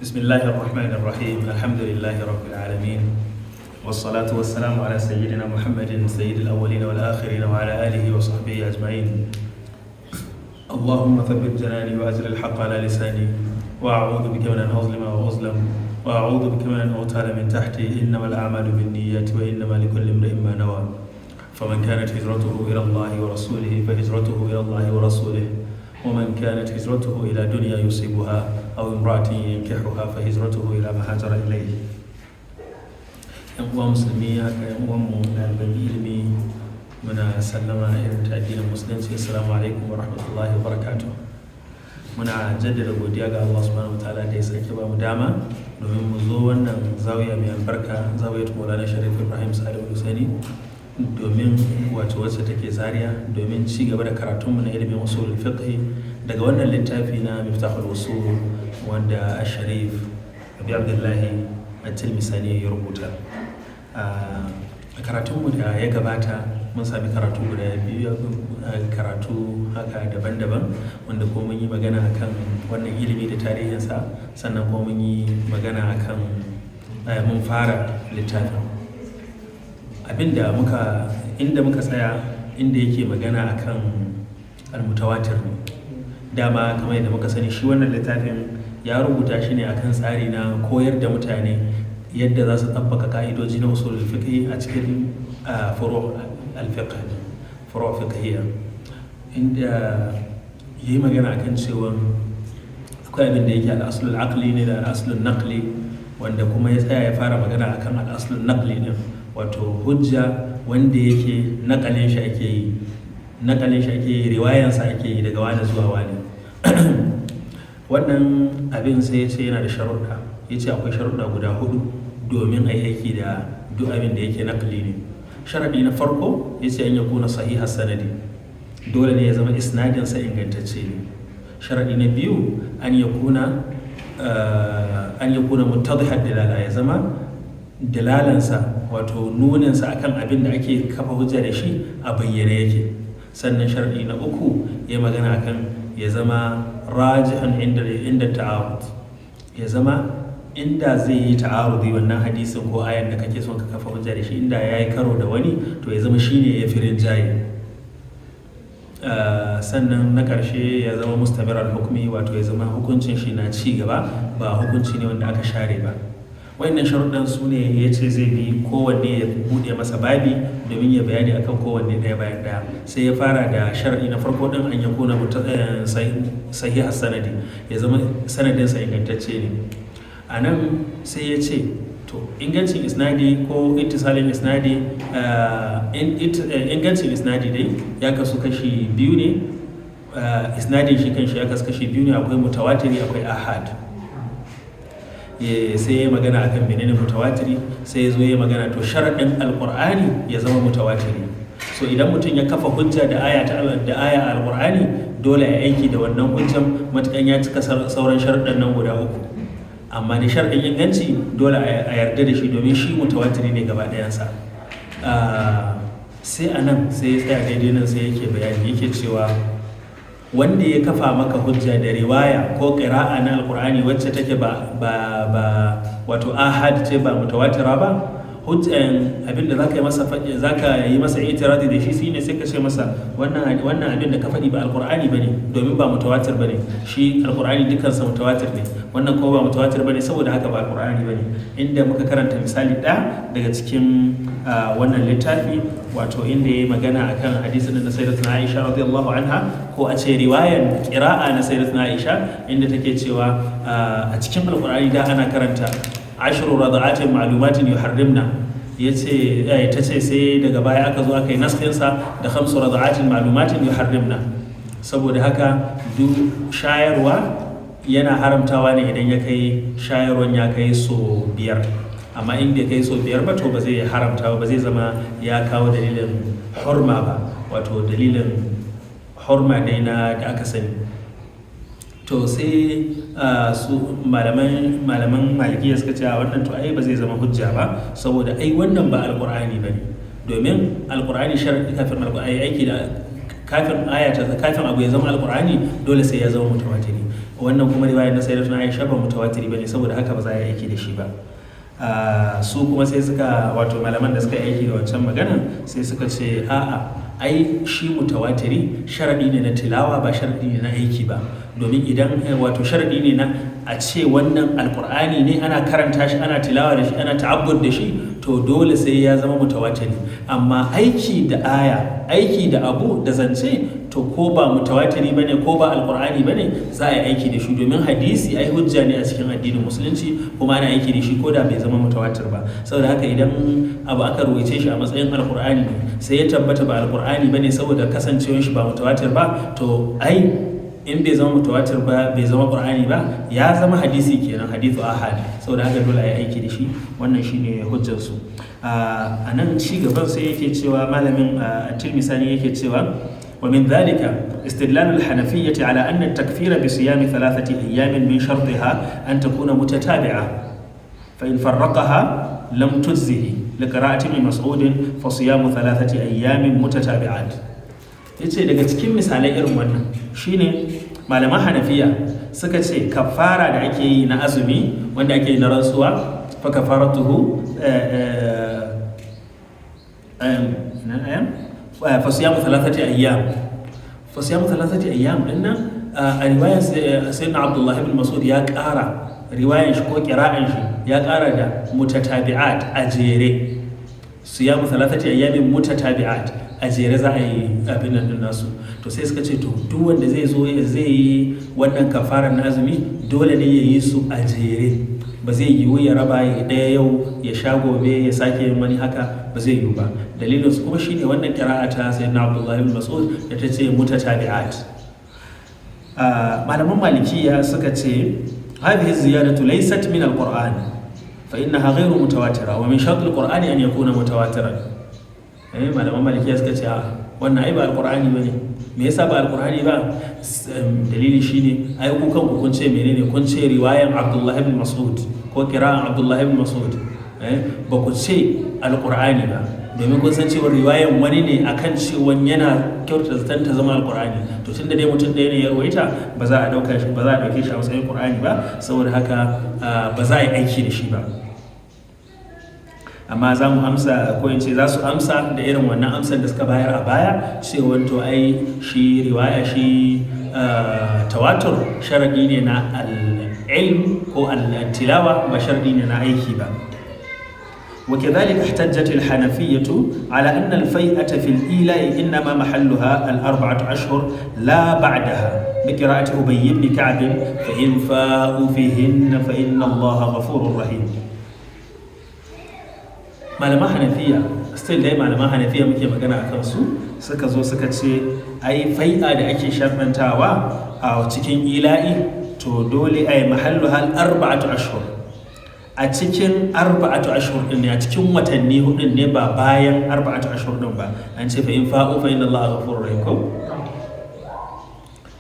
بسم الله الرحمن الرحيم، الحمد لله رب العالمين، والصلاة والسلام على سيدنا محمد سيد الأولين والآخرين وعلى آله وصحبه أجمعين. اللهم ثبت جناني وأجر الحق على لساني، وأعوذ بك من أن أظلم وأظلم، وأعوذ بك من أن أغتال من تحتي. إنما الأعمال بالنيات وإنما لكل امرئ ما نوى، فمن كانت هجرته إلى الله ورسوله فهجرته إلى الله ورسوله، ومن كانت هجرته إلى دنيا يصيبها أو امرأة ينكحها فهجرته إلى ما هاجر إليه. ‘Yan uwa musulmi, haka ‘yan uwanmu ɗaliban ilimi, muna sallama irin ta addinin Musulunci: assalamu alaikum wa rahmatullahi wa barakatuh. Muna jaddada godiya ga Allah subhanahu wa ta'ala da ya sake ba mu dama domin mu zo wannan zawiya mai albarka, zawiyat Maulana Sharif Ibrahim Salihu Husaini, domin wato wacce take Zaria, domin ci gaba da karatunmu na ilimin usul fiqh daga wannan littafi na Miftahul Usul, wanda Sharif Abi Abdullahi At-Tilmisani ya rubuta. A karatunmu da ya gabata mun sami karatu guda biyu, karatu haka daban-daban, wanda kuma mun yi magana akan wannan ilimi da tarihinsa, sannan kuma mun yi magana akan mun fara littafin. Abinda muka inda muka tsaya, inda yake magana akan almutawatir ne. Dama kamar yadda muka sani, shi wannan littafin ya rubuta shi ne akan tsari na koyar da mutane yadda za su tabbaka ka'idoji na usulul fiqh a cikin furu' al-fiqh, furu' fiqhiyya, inda yayi magana akan cewa akwai abin da yake al-aslul aqli ne da al-aslul naqli, wanda kuma ya tsaya ya fara magana akan al-aslul naqli din, wato hujja wanda yake nakalin shi ake yi, nakalin shi ake yi, riwayansa ake yi daga wani zuwa wani. Wannan abin sai ya ce yana da sharuɗa. Ya ce akwai sharuɗa guda hudu domin a yi aiki da duk abin da yake nakali ne. Sharaɗi na farko, ya ce أن يكون صحيح السند, dole ne ya zama isnadinsa ingantacce ne. Sharaɗi na biyu, أن يكون متضح الدلالة, ya zama dalalansa, wato nuninsa akan abin da ake kafa hujja da shi, a bayyane yake. Sannan sharaɗi na uku, ya magana akan ya zama راجحا عند التعارض, ya zama inda zai yi ta'arudi, wannan hadisin ko ayan da kake son ka kafa hujja da shi, inda ya yi karo da wani, to ya zama shine ya fi rinjaye. Sannan na ƙarshe, ya zama مستمر الحكم, wato ya zama hukuncin shi na ci gaba, ba hukunci ne wanda aka share ba. Wayannan sharuɗan su ne ya ce zai bi kowanne ya buɗe masa babi domin ya bayani akan kowanne ɗaya bayan ɗaya. Sai ya fara da sharaɗi na farko ɗin, أن يكون صحيح السند, ya zama sanadinsa ingantacce ne. A nan sai ya ce, to, ingancin isnadi ko ittisalin isnadi, ingancin isnadi dai ya kasu kashi biyu ne. Isnadin shi kanshi ya kasu kashi biyu ne: akwai mutawatiri, akwai ahad. Sai ya magana akan menene mutawatiri. Sai ya zo ya magana, to, sharaɗin Alƙur'ani ya zama mutawatiri. So idan mutum ya kafa hujja da aya ta da aya Alƙur'ani, dole ya aiki da wannan hujjan matukan ya cika sauran sharuɗan nan guda uku. Amma da sharaɗin inganci, dole a yarda da shi domin shi mutawatiri ne gaba ɗayansa. Sai a nan sai ya tsaya daidai nan, sai yake bayani, yake cewa wanda ya kafa maka hujja da riwaya ko ƙira'a na Alƙur'ani wacce take ba wato ahad ce, ba mutawatira ba, hujjan abin da zaka yi masa itiradi da shi shine sai ka ce masa wannan abin da ka faɗi ba Alqur'ani bane, domin ba mutawatir bane. Shi Alqur'ani dukkan sa mutawatir ne, wannan kuma ba mutawatir bane, saboda haka ba Alqur'ani bane. Inda muka karanta misali ɗaya daga cikin wannan littafi, wato inda ya yi magana akan hadisin na Sayyidatuna Aisha رضي الله عنها, ko a ce riwayan qira'a na Sayyidatuna Aisha, inda take cewa a cikin Alqur'ani da ana karanta عشر رضعات معلومات يحرمن. Yace, ta ce sai daga baya aka zo aka yi naskhinsa da خمس رضعات معلومات يحرمن. Saboda haka duk shayarwa yana haramtawa ne idan ya kai shayarwan ya kai so 5. Amma in bai kai so 5 ba, to ba zai haramta ba, zai zama ya kawo dalilin hurma ba, wato dalilin hurma dai na da aka sani. To sai su malaman Malikiya suka ce a wannan, to, ai ba zai zama hujja ba, saboda ai wannan ba Alqur'ani bane, domin Alqur'ani sharadi kafin Alqur'ani aiki da kafin aya ta kafin abu ya zama Alqur'ani, dole sai ya zama mutawatiri. Wannan kuma riwayar na Sayyidatuna Aisha ba mutawatiri bane, saboda haka ba za a yi aiki da shi ba. Su kuma sai suka, wato malaman da suka yi aiki da wancan maganan, sai suka ce a'a, ai shi mutawatiri sharadi ne na tilawa, ba sharadi ne na aiki ba. Domin idan wato sharadi ne na a ce wannan Alkur'ani ne, ana karanta shi, ana tilawa da shi, ana ta'abbud da shi, to dole sai ya zama mutawatiri. Amma aiki da aya, aiki da abu da zance, to ko ba mutawatiri bane, ko ba Alkur'ani bane, za a yi aiki da shi, domin hadisi ai hujja ne a cikin addinin Musulunci, kuma ana aiki da shi ko da bai zama mutawatir ba. Saboda haka idan abu aka ruwaice shi a matsayin Alkur'ani ne, sai ya tabbata ba Alkur'ani bane saboda kasancewar shi ba mutawatir ba, to ai in bai zama mutawatir ba, bai zama Qur'ani ba, ya zama hadisi kenan, hadithu ahad. Saboda haka dole a yi aiki da shi. Wannan shine hujjar su. A nan ci gaban sai yake cewa, malamin Tilmisani yake cewa: ومن ذلك استدلال الحنفية على أن التكفير بصيام 3 أيام من شرطها أن تكون متتابعة، فإن فرقها لم تجزه، لقراءة ابن مسعود: فصيام 3 أيام متتابعات. Yace daga cikin misalai irin wannan shine malaman Hanafiya suka ce kafara da ake yi na azumi, wanda ake yi na rantsuwa, fa kafaratuhu fa siyamu 3 ayyam. Fa siyamu 3 ayyam din nan, a riwayar Sayyidina Abdullah ibn Mas'ud ya ƙara, riwayar shi ko ƙira'an shi ya ƙara da mutatabi'at, a jere. Siyamu 3 ayyamin mutatabi'at, a jere za a yi abin nan din nasu. To sai suka ce to duk wanda zai zo zai yi wannan kafarar na azumi, dole ne ya yi su a jere. Ba zai yiwu ya raba, ya ɗaya yau, ya sha gobe, ya sake yin wani haka, ba zai yiwu ba. Dalilin su kuma shine wannan qira'a ta Sayyidina Abdullahi ibn Mas'ud da ta ce mutatabi'at. Malaman Malikiya suka ce hadhihi ziyadatu laysat min alquran fa innaha ghayru mutawatira, wa min shart alqur'ani an yakuna mutawatiran. Malaman Malikiya suka ce a wannan ai ba Alqur'ani bane. Me yasa ba Alqur'ani ba? Dalili shine ai ku kanku kun ce menene? Kun ce riwayan Abdullah ibn Mas'ud ko qira'an Abdullah ibn Mas'ud. Ba ku ce Alqur'ani ba, domin kun san cewa riwayan wani ne akan cewa yana kyautata zaton ta zama Alqur'ani. To tunda dai mutum ɗaya ne ya ruwaita, ba za a dauka shi, ba za a dauke shi a matsayin Qur'ani ba. Saboda haka ba za a yi aiki da shi ba. Amma za mu amsa, ko in ce za su amsa da irin wannan amsar da suka bayar a baya, cewa to ai shi riwaya, shi tawatur sharadi ne na al-ilm ko al-tilawa, ba sharadi ne na aiki ba. وكذلك احتجت الحنفية على أن الفيئة في الإيلاء إنما محلها ال4 أشهر لا بعدها، بقراءة أبي بن كعب: فإن فاءوا فيهن فإن الله غفور رحيم. Malaman Hanafiya, still dai malaman Hanafiya muke magana a kansu, suka zo suka ce ai fai'a da ake sharɗantawa a cikin ila'i, to dole ai mahallu hal 4 ashhur, a cikin 4 ashhur din ne, a cikin watanni hudun ne, ba bayan 4 ashhur din ba. An ce fa in fa'u fa inna Allaha ghafurur rahim, ko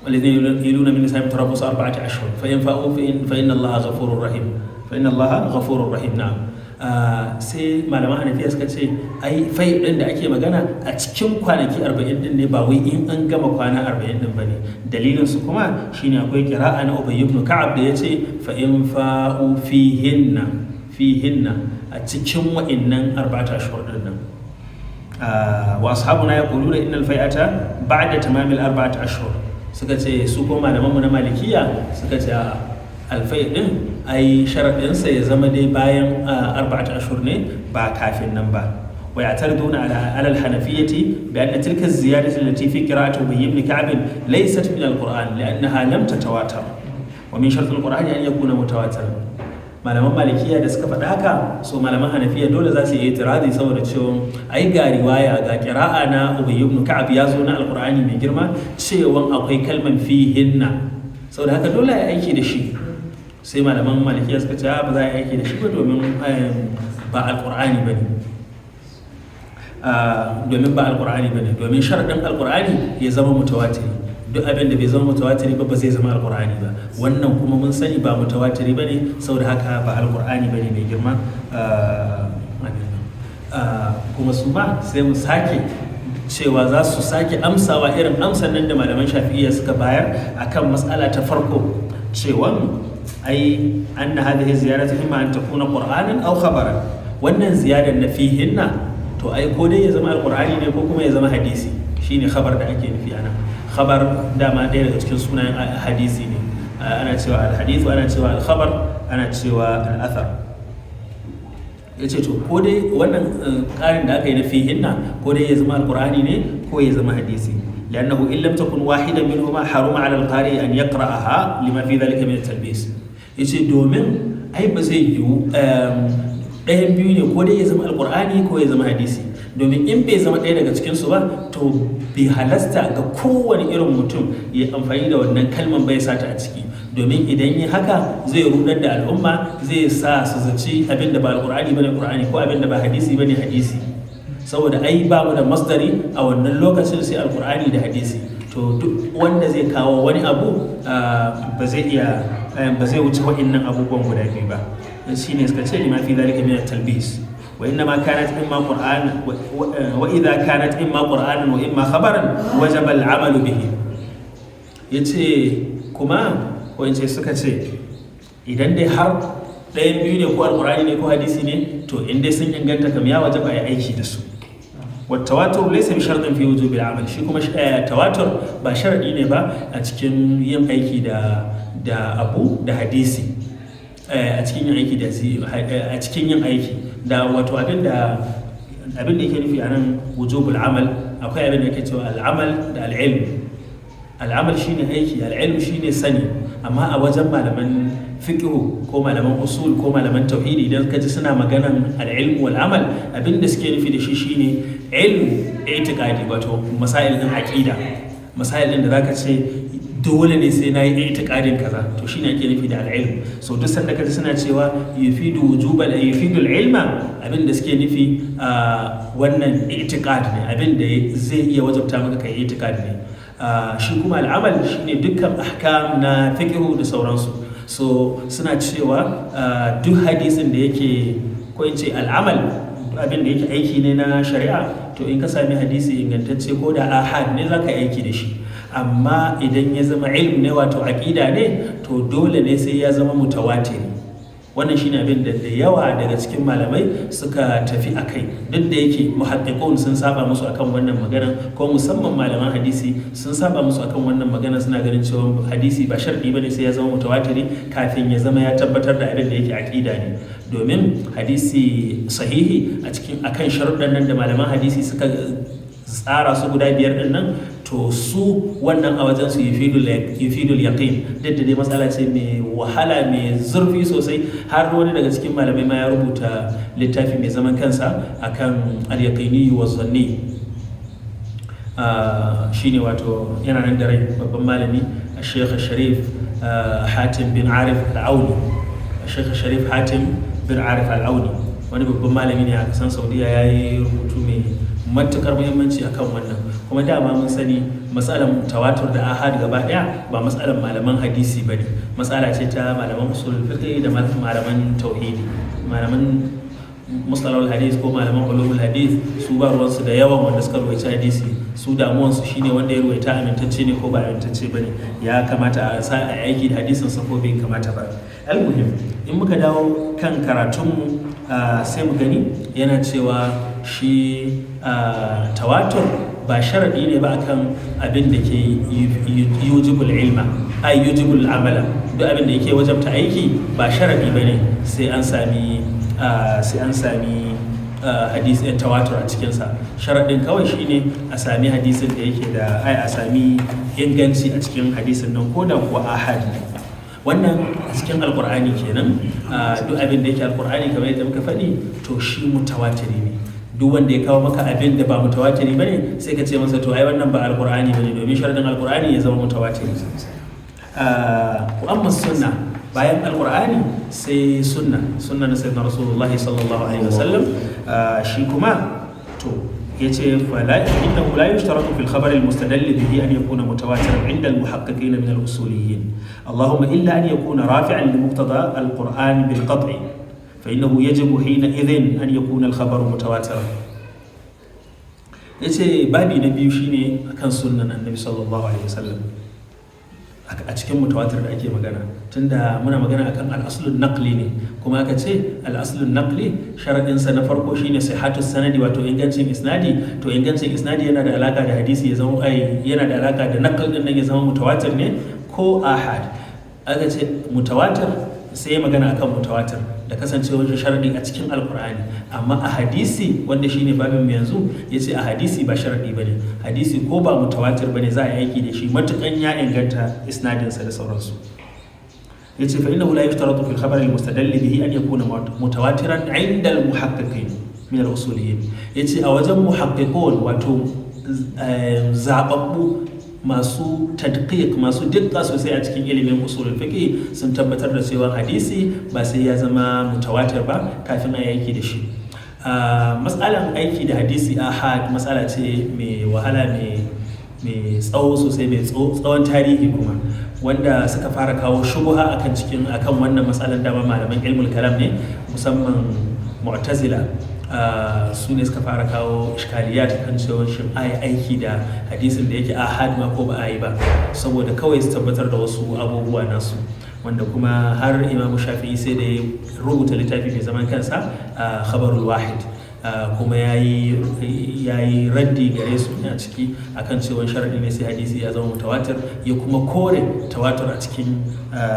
والذين يلون من نسائهم تربص 4 أشهر فإن فاءوا فإن الله غفور رحيم، فإن الله غفور رحيم. نعم. Sai malaman Hanafiya suka ce ai fai din da ake magana a cikin kwanaki 40 din ne, ba wai in an gama kwana 40 din bane. Dalilin su kuma shine akwai qira'a na Ubay ibn Ka'ab da yace fa in fa'u fihinna, fihinna, a cikin wa'innan 4 ashhur din nan. Wa ashabuna yaquluna innal fai'ata ba'da tamamil 4 ashhur. Suka ce su kuma malamanmu na Malikiya suka ce a alfai din ai sharaɗinsa ya zama dai bayan 4 ashhur ne, ba kafin nan ba. Wa ya'tariduna ala al-hanafiyyati bi anna tilka az-ziyadatu allati fi qira'ati Ubay ibn Ka'b laysat min al-Qur'an li'annaha lam tatawatar, wa min shart al-Qur'an an yakuna mutawatiran. Malaman Malikiya da suka faɗa haka, so malaman Hanafiya dole za su yi itiradi, saboda cewa ai ga riwaya, ga qira'a na Ubay ibn Ka'ab ya zo na Alqur'ani mai girma cewa akwai kalman fihinna, saboda haka dole ya aiki da shi. Sai malaman Malikiya suka ce ba za a yi aiki da shi ba, domin ba Alqur'ani bane, domin ba Alqur'ani bane, domin sharadin Alqur'ani ya zama mutawatiri. Duk abin da bai zama mutawatiri ba, ba zai zama Alqur'ani ba. Wannan kuma mun sani ba mutawatiri bane, saboda haka ba Alqur'ani bane mai girma. Kuma su ma sai mu sake cewa za su sake amsawa irin amsar nan da malaman Shafi'iyya suka bayar akan matsala ta farko. Cewan ai anna hadhihi ziyaratu imma an takuna qur'anan aw khabaran. Wannan ziyadar na fihinna, to ai ko dai ya zama alqur'ani ne ko kuma ya zama hadisi, shine khabar da ake nufi anan. Khabar dama ɗaya daga cikin sunayen hadisi ne. Ana cewa alhadithu, ana cewa alkhabar, ana cewa al'athar. Ya ce to ko dai wannan ƙarin da aka yi na fihinna, ko dai ya zama alqur'ani ne ko ya zama hadisi. لأنه إن لم تكن واحدا منهما حرم على القارئ أن يقرأها لما في ذلك من التلبيس. Yace domin ai ba zai yiwu, ɗayan biyu ne, ko dai ya zama alkur'ani ko ya zama hadisi, domin in bai zama ɗaya daga cikinsu ba, to bai halasta ga kowane irin mutum ya amfani da wannan kalman bai sata a ciki, domin idan yi haka zai rudar da al'umma, zai sa su zaci abin da ba alkur'ani bane qur'ani, ko abin da ba hadisi bane hadisi, saboda ai ba mu da masdari a wannan lokacin sai alkur'ani da hadisi. To duk wanda zai kawo wani abu ba zai iya, ba zai wuce wa'innan abubuwan guda biyu ba. Shine suka ce lima fi dhalika min at-talbis. Wa inna ma kanat imma qur'an wa idha kanat imma qur'anan wa imma khabaran wajaba al-amalu bihi. Yace kuma, ko in ce suka ce, idan dai har ɗayan biyu ne, ko alkur'ani ne ko hadisi ne, to in dai sun inganta kam, ya wajaba ya aiki da su. والتواتر ليس بشرط في وجوب العمل. Shi kuma tawatur ba sharadi ne ba a cikin yin aiki da abu da hadisi, a cikin yin aiki da a cikin yin aiki da, wato abin da yake nufi a nan wujubul amal, akwai abin da yake cewa al'amal da al'ilm. Al'amal shine aiki, al'ilm shine sani. Amma a wajen malaman fiqh ko malaman usul ko malaman tauhidi, idan ka ji suna maganan al'ilm wal amal, abin da suke nufi da shi shine ilm i'tiqadi, wato masail din aqida, masail din da zaka ce dole ne sai na yi i'tiqadin kaza, to shine ake nufi da al'ilm. So duk sanda kaji suna cewa yufidu wujubal yufidu ilma, abin da suke nufi wannan i'tiqad ne, abin da zai iya wajabta maka kai i'tiqad ne. Shi kuma al'amal shine dukkan ahkam na fiqh da sauransu. So suna cewa duk hadisin da yake, ko in ce al'amal, abin da yake aiki ne na shari'a, to in ka sami hadisi ingantacce, ko da ahad ne, za ka yi aiki da shi. Amma idan ya zama ilm ne, wato aƙida ne, to dole ne sai ya zama mutawatiri. Wannan shine abin da da yawa daga cikin malamai suka tafi a kai, duk da yake muhaqqiqun sun saba musu akan wannan magana, ko musamman malaman hadisi sun saba musu akan wannan magana. Suna ganin cewa hadisi ba sharɗi bane sai ya zama mutawatiri kafin ya zama ya tabbatar da abin da yake aqida ne, domin hadisi sahihi a cikin akan sharuɗan nan da malaman hadisi suka tsara su guda biyar din nan, to su wannan a wajen su yufidul yaqin. Duk da dai matsala ce mai wahala, mai zurfi sosai, har wani daga cikin malamai ma ya rubuta littafi mai zaman kansa akan al-yaqini wa zanni. Shine wato yana nan da rai, babban malami Sheikh Sharif Hatim bin Arif Al-Auni. Sheikh Sharif Hatim bin Arif Al-Auni wani babban malami ne a kasan Saudiya, ya yi rubutu mai matukar muhimmanci akan wannan. Kuma dama mun sani matsalar tawatur da ahad gaba daya ba matsalar malaman hadisi bane, matsala ce ta malaman usul fiqh da malaman tauhidi. Malaman mustalahul hadis ko malaman ulumul hadis, su ba ruwansu da yawan wanda suka ruwaita hadisi. Su damuwansu shine wanda ya ruwaita amintacce ne ko ba amintacce bane, ya kamata a sa a aiki da hadisin sa ko bai kamata ba. Almuhim, in muka dawo kan karatunmu, sai mu gani yana cewa shi tawatur ba sharadi ne ba akan abin da ke yujibul ilma, ay yujibul amala. Duk abin da yake wajabta aiki ba sharadi bane sai an sami hadisi tawatur a cikinsa. Sharaɗin kawai shine a sami hadisin da yake da, ai a sami inganci a cikin hadisin nan, ko da kuwa ahad ne. Wannan a cikin alkur'ani kenan. Duk abin da yake alkur'ani, kamar yadda muka faɗi, to shi mutawatiri ne. Duk wanda ya kawo maka abin da ba mutawatiri bane, sai ka ce masa to ai wannan ba alkur'ani bane, domin sharadin alkur'ani ya zama mutawatiri. Amma sunna, bayan alkur'ani sai sunna, sunna na sayyidina Rasulullahi sallallahu alaihi wasallam. Shi kuma to yace fala innahu la yushtaratu fil khabar al mustadall bihi an yakuna mutawatiran inda al muhaqqiqin min al usuliyyin, allahumma illa an yakuna rafi'an li muqtada al qur'an bil qat'i, fa innahu yajibu hina idhin an yakuna al khabar mutawatiran. Yace babi na biyu shine akan sunnan annabi sallallahu alaihi wasallam. A cikin mutawatir da ake magana, tunda muna magana akan al'aslun naqli ne, kuma aka ce al'aslun naqli sharaɗinsa na farko shine sihhatus sanadi, wato ingancin isnadi. To ingancin isnadi yana da alaka da hadisi ya zama, ai, yana da alaka da naql din nan ya zama mutawatir ne ko ahad. Aka ce mutawatir, sai magana akan mutawatir da kasancewar sharadi a cikin Alkur'ani. Amma a hadisi, wanda shine babin mu yanzu, yace a hadisi ba sharadi bane. Hadisi ko ba mutawatir bane, za a yi aiki da shi matukan ya inganta isnadinsa da sauransu. Yace fa innahu la yushtaratu fil khabar al mustadall bihi an yakuna mutawatiran inda al muhaqqiqin min al usuliyyin. Yace a wajen muhaqqiqun, wato zababbu masu tadqiq, masu dukka sosai a cikin ilimin usulul fiqh, sun tabbatar da cewa hadisi ba sai ya zama mutawatir ba kafin a yi aiki da shi. Matsalan aiki da hadisi ahad matsala ce mai wahala, mai tsawo sosai, mai tsawon tarihi kuma. Wanda suka fara kawo shubuha akan cikin akan wannan matsalan dama malaman ilmul kalam ne, musamman Mu'tazila. Su ne suka fara kawo ishkaliyat kan cewa shin a yi aiki da hadisin da yake ahad ma ko ba a yi ba, saboda kawai su tabbatar da wasu abubuwa nasu, wanda kuma har Imamu Shafi'i sai da ya rubuta littafi mai zaman kansa, Khabarul Wahid, kuma ya yi raddi gare su a ciki akan cewa sharadi ne sai hadisi ya zama mutawatir, ya kuma kore tawatur a cikin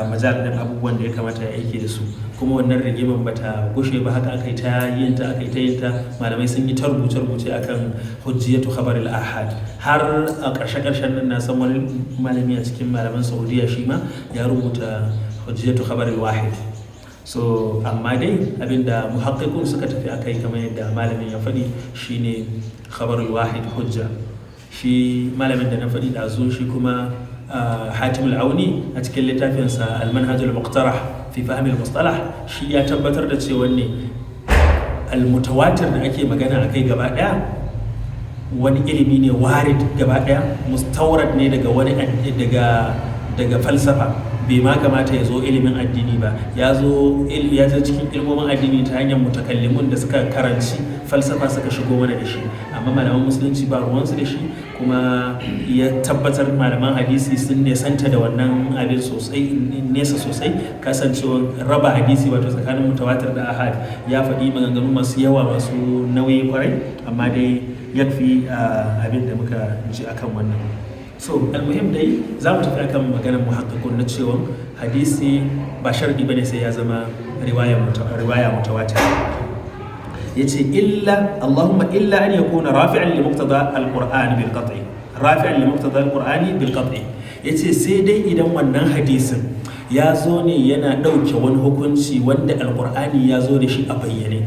majal ɗin abubuwan da ya kamata ya aiki da su. Kuma wannan rigiman bata gushe ba, haka aka yi ta yin ta, aka yi ta yin ta. Malamai sun yi ta rubuce rubuce akan hujjiyatu khabar al ahad har a ƙarshe ƙarshen nan. Na san wani malami a cikin malaman Saudiya, shi ma ya rubuta hujjiyatu khabar al wahid. So amma dai abinda muhaqqiqun suka tafi akai, kamar yadda malamin ya faɗi, shine khabarul wahid hujja. Shi malamin da na faɗi ɗazu, shi kuma Hatim al-Auni, a cikin littafinsa Al-Manhaj al-Muqtarah fi Fahm al-Mustalah, shi ya tabbatar da cewa ne al-mutawatir da ake magana akai gaba ɗaya wani ilimi ne warid gaba ɗaya, mustawrad ne daga wani daga falsafa. Bai ma kamata ya zo ilimin addini ba. Ya zo cikin ilmomin addini ta hanyar mutakallimun da suka karanci falsafa suka shigo mana da shi, amma malaman Musulunci ba ruwansu da shi. Kuma ya tabbatar malaman hadisi sun nesanta da wannan abin sosai, nesa sosai, kasancewar raba hadisi wato tsakanin mutawatir da ahad. Ya faɗi maganganu masu yawa, masu nauyi kwarai, amma dai yakfi abin da muka ji akan wannan. So almuhim dai, za mu tafi akan maganar muhaqqiqun na cewa hadisi ba sharadi bane sai ya zama riwaya mutawatir. Yace illa Allahumma illa an yakuna rafi'an li muqtada al-Qur'an bil qat'i, rafi'an li muqtada al-Qur'ani bil qat'i. Yace sai dai idan wannan hadisin ya zo ne yana ɗauke wani hukunci wanda Alqur'ani ya zo da shi a bayyane.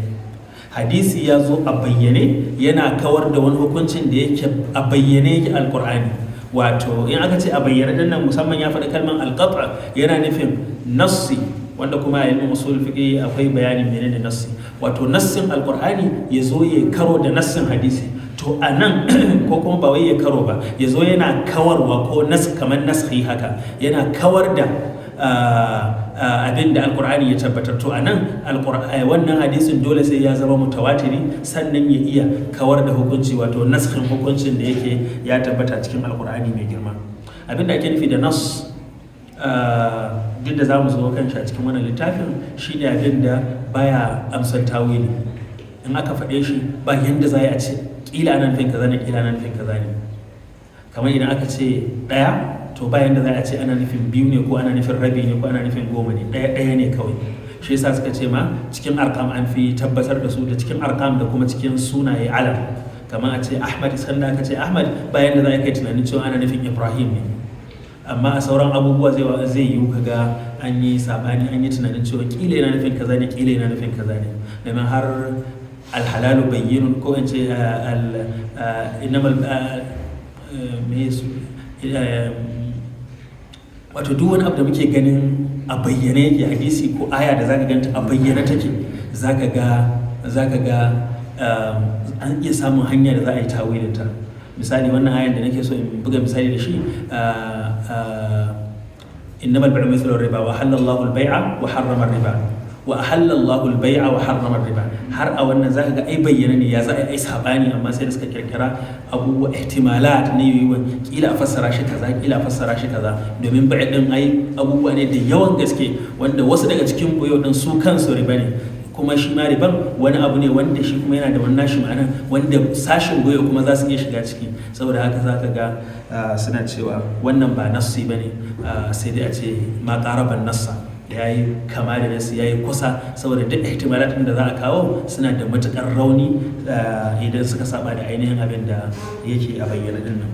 Hadisi ya zo a bayyane yana kawar da wani hukuncin da yake a bayyane yake Alqur'ani. Wato in aka ce a bayyane din nan, musamman ya faɗi kalmar alqat', yana nufin nassi, wanda kuma a ilmin usul fiqh akwai bayanin menene nassi. Wato nassin Alqur'ani ya zo ya karo da nassin hadisi. To a nan, ko kuma ba wai ya karo ba, ya zo yana kawarwa, ko nas kamar naskhi haka, yana kawar da abin da Alkur'ani ya tabbatar. To a nan wannan hadisin dole sai ya zama mutawatiri sannan ya iya kawar da hukunci, wato naskhin hukuncin da yake ya tabbata cikin Alkur'ani mai girma. Abin da ake nufi da nas, duk da za mu zo kan shi a cikin wannan littafin, shine abin da baya amsar tawili. In aka faɗe shi, ba yanda za a ce kila ana nufin kaza ne, kila ana nufin kaza ne. Kamar idan aka ce ɗaya, to ba yanda za a ce ana nufin biyu ne, ko ana nufin rabi ne, ko ana nufin 10 ne. Ɗaya ɗaya ne kawai. Shi yasa suka ce ma cikin arkam an fi tabbatar da su, da cikin arkam da kuma cikin sunaye alam, kamar a ce Ahmad. Sanda aka ce Ahmad, bayan da za a kai tunanin cewa ana nufin Ibrahim ne. Amma a sauran abubuwa zai yiwu kaga an yi sabani, an yi tunanin cewa kila yana nufin kaza ne, kila yana nufin kaza ne. Domin har alhalalu bayyinun, ko in ce innamal me su, wato duk wani abu da muke ganin a bayyane yake, hadisi ko aya da zaka ganta a bayyane take, zaka ga an iya samun hanya da za a yi tawilinta. Misali, wannan ayan da nake so in buga misali da shi, innamal bai'u mithlu riba wa halalla Allahu al-bai'a wa harrama riba. Wa ahalla Allahu al-bai'a wa harrama riba. Har a wannan zaka ga ai bayyana ne, ya za a ai sabani, amma sai da suka kirkira abubuwa ihtimalat ne, yiwuwa kila a fassara shi kaza, kila a fassara shi kaza, domin bai din ai abubuwa ne da yawan gaske wanda wasu daga cikin buyo din su kansu riba ne, kuma shi ma riban wani abu ne wanda shi kuma yana da wani nashi ma'ana wanda sashin goyo kuma za su iya shiga ciki. Saboda haka za ka ga suna cewa wannan ba nassi ba ne, sai dai a ce ma ƙaraban nassa, ya yi kama da nassi, ya yi kusa, saboda duk ihtimalat da za a kawo suna da matuƙar rauni idan suka saba da ainihin abin da yake a bayyana din nan.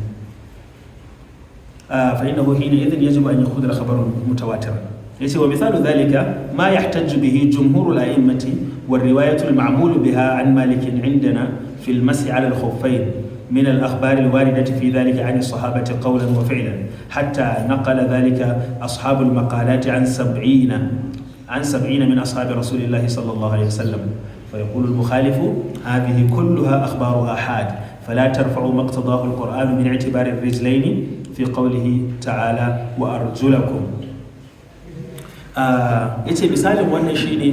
Fa innahu hina idhin yajibu an yakhudha al-khabar mutawatir. Yace wa misalu dhalika ma yahtaju bihi jumhur al-a'immati wa riwayatu al-ma'mul biha an Malik indana fi al-mas'i ala al-khuffayn من الأخبار الواردة في ذلك عن الصحابة قولا وفعلا، حتى نقل ذلك أصحاب المقالات عن 70 من أصحاب رسول الله صلى الله عليه وسلم. فيقول المخالف: هذه كلها أخبار آحاد، فلا ترفعوا ما اقتضاه القرآن من اعتبار الرجلين في قوله تعالى: وأرجلكم. Yace misalin wannan shine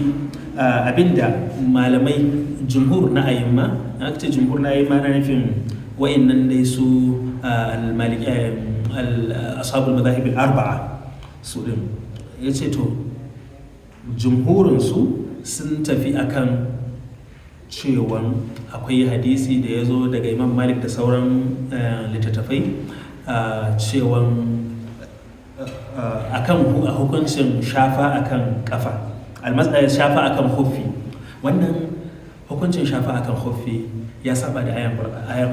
abinda malamai jumhur na ayyuma, aka ce jumhur na ayyuma na nufin wa'annan dai su ashabul madahib al-arba'a su din. Yace to jumhurin su sun tafi akan cewan akwai hadisi da ya zo daga Imam Malik da sauran littattafai cewan akan hukuncin shafa akan kafa, shafa akan huffi. Wannan hukuncin shafa akan huffi ya saba da ayan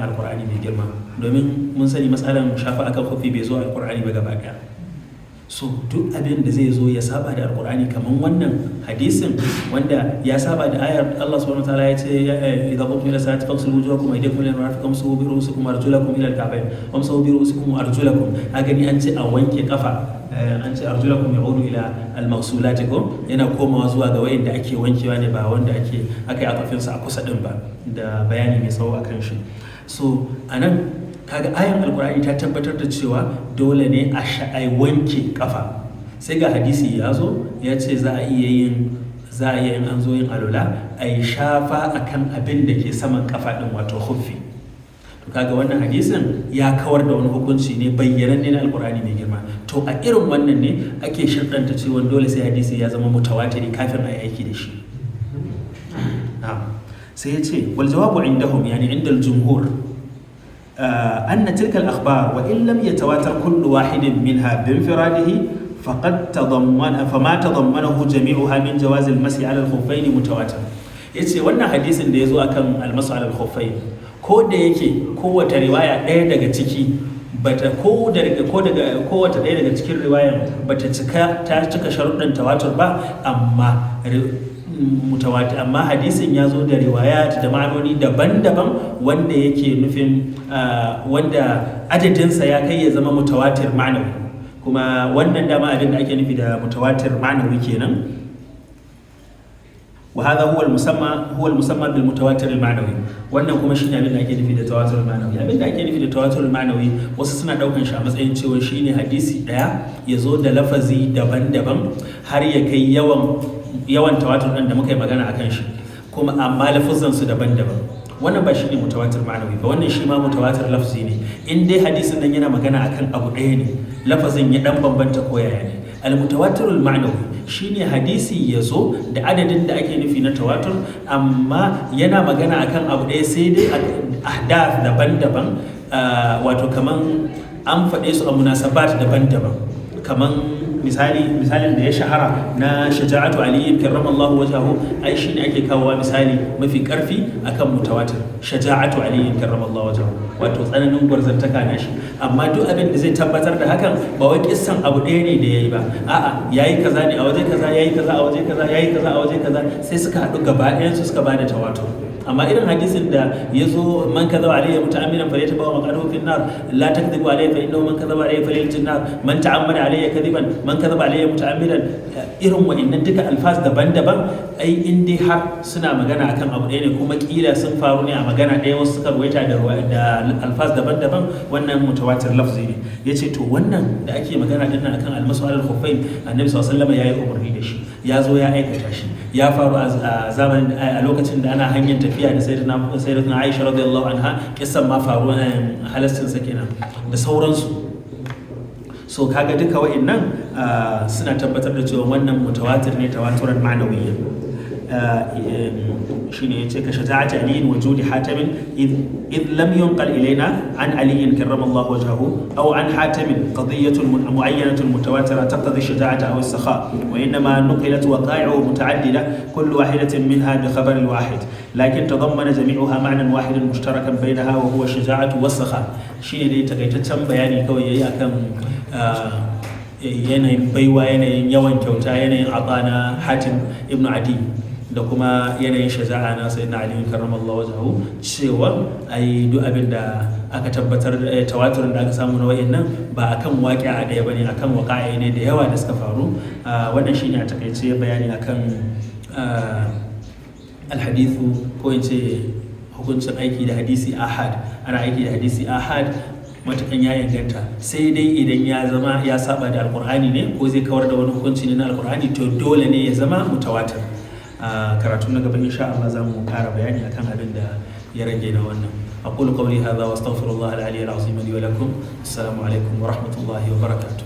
Alkur'ani mai girma, domin mun sani matsalan shafa akan huffi bai zo Alkur'ani ba gaba daya. So duk abin da zai zo ya saba da Alkur'ani, kamar wannan hadisin wanda ya saba da ayar Allah subhanahu wataala, ya ce: idza qumtum ila salati faghsilu wujuhakum wa aydiyakum ila al-marafiq wamsahu bi ru'usikum wa arjulakum ila al-ka'bayn. Wamsahu bi ru'usikum wa arjulakum, a gani an ce a wanke kafa, an ce arjulakum ya'udu ila al-maghsulati, ko yana komawa zuwa ga wayanda ake wankewa ne, ba wanda ake aka yi akafin sa a kusa din ba, da bayani mai tsawo akan shi. So anan kaga ayan Alkur'ani ta tabbatar da cewa dole ne a sha'ai wanke kafa, sai ga hadisi ya zo ya ce za a iya yin an zo yin alula a yi shafa akan abin da ke saman kafa din, wato huffi. To kaga wannan hadisin ya kawar da wani hukunci ne bayyananne na Alkur'ani mai girma. To a irin wannan ne ake shirɗanta cewa dole sai hadisi ya zama mutawatiri kafin a yi aiki da shi. Sai ya ce wal jawabu indahum, yani inda al-jumhur, أن تلك الأخبار وإن لم يتواتر كل واحد منها بانفراده، فقد تضمن فما تضمنه جميعها من جواز المسح على الخفين متواتر. Yace wannan hadisin da ya zo akan almasu alal khuffain, ko da yake kowace riwaya ɗaya daga ciki bata ko daga ko daga kowace ɗaya daga cikin riwayan bata cika ta cika sharuɗan tawatur ba, amma mutawatir, amma hadisin ya zo da riwayat da ma'anoni daban-daban wanda yake nufin wanda adadinsa ya kai ya zama mutawatir ma'anawi. Kuma wannan dama abin da ake nufi da mutawatir ma'anawi kenan. Wa hadha huwa al-musamma bil mutawatir al-ma'nawi. Wannan kuma shine abin da ake nufi da tawatur al-ma'nawi. Abin da ake nufi da tawatur al-ma'nawi, wasu suna daukan shi a matsayin cewa shine hadisi daya ya zo da lafazi daban-daban har ya kai yawan yawan tawatur din da muka yi magana akan shi, kuma amma lafuzan su daban-daban. Wannan ba shine mutawatir ma'anawi ba, wannan shi ma mutawatir lafzi ne. In dai hadisin nan yana magana akan abu ɗaya ne, lafazin ya dan bambanta ko yaya ne. Al-mutawatirul ma'nawi shine hadisi ya zo da adadin da ake nufi na tawatur, amma yana magana akan abu ɗaya, sai dai ahdath daban-daban, wato kaman an faɗe su a munasabat daban-daban. Kaman misali, misalin da ya shahara na shaja'atu Ali karramallahu wajhahu, ai shine ake kawowa misali mafi karfi akan mutawatir, shaja'atu Ali karramallahu wajhahu, wato tsananin gwarzantaka na shi. Amma duk abin da zai tabbatar da hakan ba wai kissan abu ɗaya ne da yayi ba, a'a, yayi kaza ne a waje kaza, yayi kaza a waje kaza, yayi kaza a waje kaza, sai suka haɗu gaba ɗayan su suka bada tawatur. Amma irin hadisin da ya zo man kadhaba alayya muta'ammidan falyatabawa maq'adahu fin nar, la takdhibu alayya fa innahu man kadhaba alayya falyalij nar, man ta'ammada alayya kadiban, man kadhaba alayya muta'ammidan, irin wa'annan duka alfaz daban-daban, ai in dai har suna magana akan abu ɗaya ne, kuma kila sun faru ne a magana ɗaya, wasu suka ruwaita da alfaz daban-daban, wannan mutawatir lafzi ne. Yace to wannan da ake magana din nan akan almasu alal khuffain, Annabi sallallahu alaihi wasallam yayi umarni da shi, Ya zo ya aikata shi, ya faru a zamanin, a lokacin da ana hanyar tafiya da Sayyidatuna Aisha radiyallahu anha. Kissan ma faru halascin sa kenan da sauransu. So kaga duka wa'annan suna tabbatar da cewa wannan mutawatir ne, tawaturan ma'nawiyya. Shine yace ka shaja'ati Ali wa judi Hatim, id lam yunqal ilaina an Ali karramallahu wajhahu aw an Hatim qadiyyatun mu'ayyanatun mutawatira taqtadi shaja'ata aw as-sakha, wa innama nuqilat waqa'i'u muta'addida, kullu wahidatin minha bi khabar al-wahid, lakin tadammana jami'uha ma'nan wahidan mushtarakan bainaha, wa huwa shaja'atu was-sakha. Shine dai takaitaccen bayani kawai yayi akan yanayin baiwa, yanayin yawan kyauta, yanayin ata na Hatim ibn Adi, da kuma yanayin shaja'a na Sayyidina Ali karramallahu wajhahu, cewa ai duk abin da aka tabbatar da tawaturin da aka samu na wayannan ba akan waqi'a ɗaya bane, akan waqa'i ne da yawa da suka faru. Wannan shine a takaice bayani akan alhadithu, ko in ce hukuncin aiki da hadisi ahad. Ana aiki da hadisi ahad matukan ya inganta, sai dai idan ya zama ya saba da Alkur'ani ne, ko zai kawar da wani hukunci ne na Alkur'ani, to dole ne ya zama mutawatir. A karatu na gaba, insha Allah, za mu kara bayani akan abin da ya rage na wannan. أقول قولي هذا وأستغفر الله العلي العظيم لي ولكم. السلام عليكم ورحمة الله وبركاته.